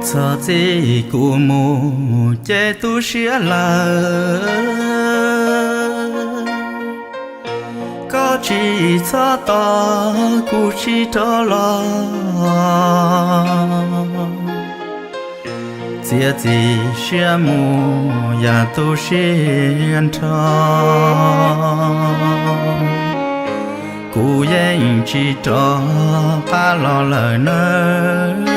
Txog txij kuv mus ces tu siab lawm, koj tsis txhob tos kuv sib rov los. Txiav txim siab mus yam tu siab nrho, kuv yeej tsis rov qab los lawm nawb.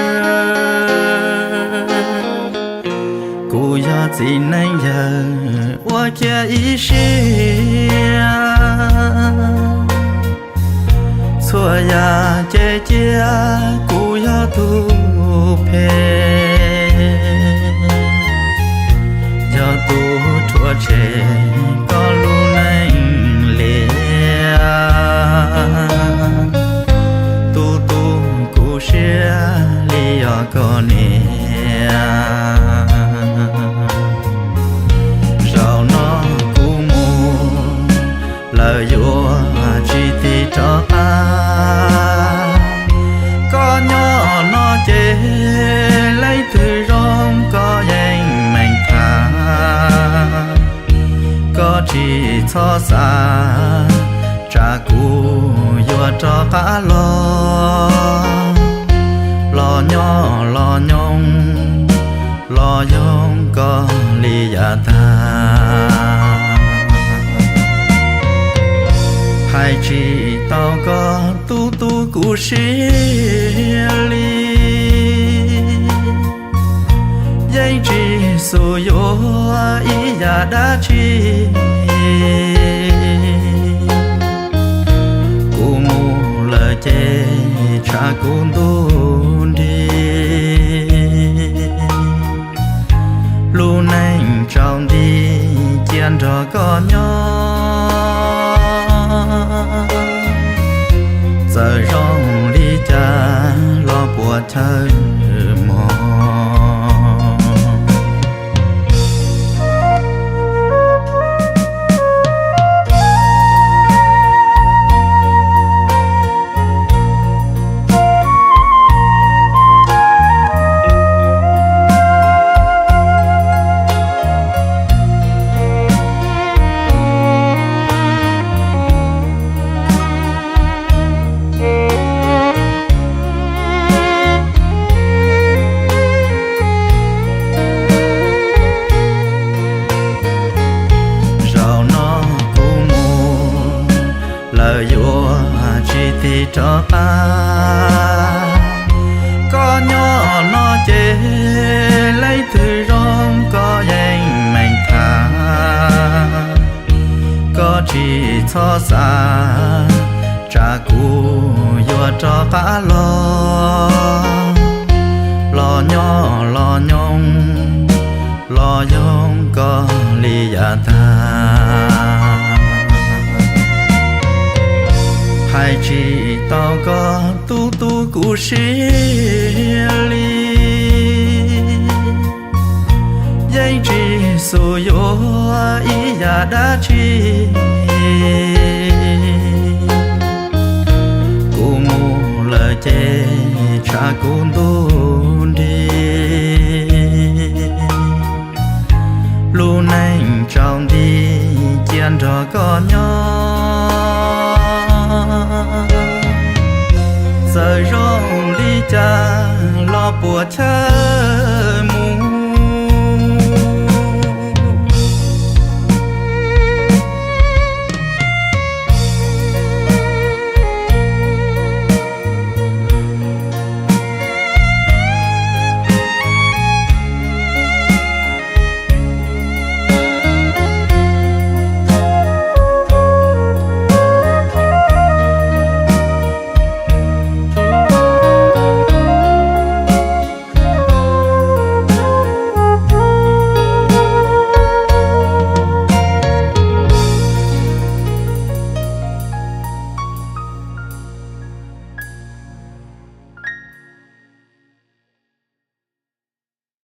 Kuv yog txiv neej yawg ua kiag ib siab, txhua yam ces cia kuv yog tus phem, yog tus rhuav tshem koj lub neej liam. Tus tu kuv siab li yog koj niam. Zaum no kuv mus lawm yuav tsis tig rov qab. Koj nyob no ces leej twg zoo koj yeej meem tham. Koj tsis txhob xav tsam kuv yuav rov qab los, los nyob los nyob los yoog koj li yav tag. Hais tsis tau koj tus tu kuv siab li, yeej tsis xus yuav ib yam dab tsi. Kuv mus lawm ces tshav kuv ntuj nrig, lub neej tsaus nti cia nrog koj nyob. Txawm zoo li cas los puas chaw mog. Zaum no kuv mus lawm yuav tsis tig rov qab. Koj nyob no ces leej twg zoo koj yeej meem tham. Koj tsis txhob xav tsam kuv yuav rov qab los, los nyob los nyob los yoog koj li yav tag. Hais tsis tau koj tus tu kuv siab li, yeej tsis xus yuav ib yam dab tsi. Kuv mus lawm ces tshav kuv ntuj nrig, lub neej tsaus nti cia nrog koj nyob. Txawm zoo li cas los puas chaw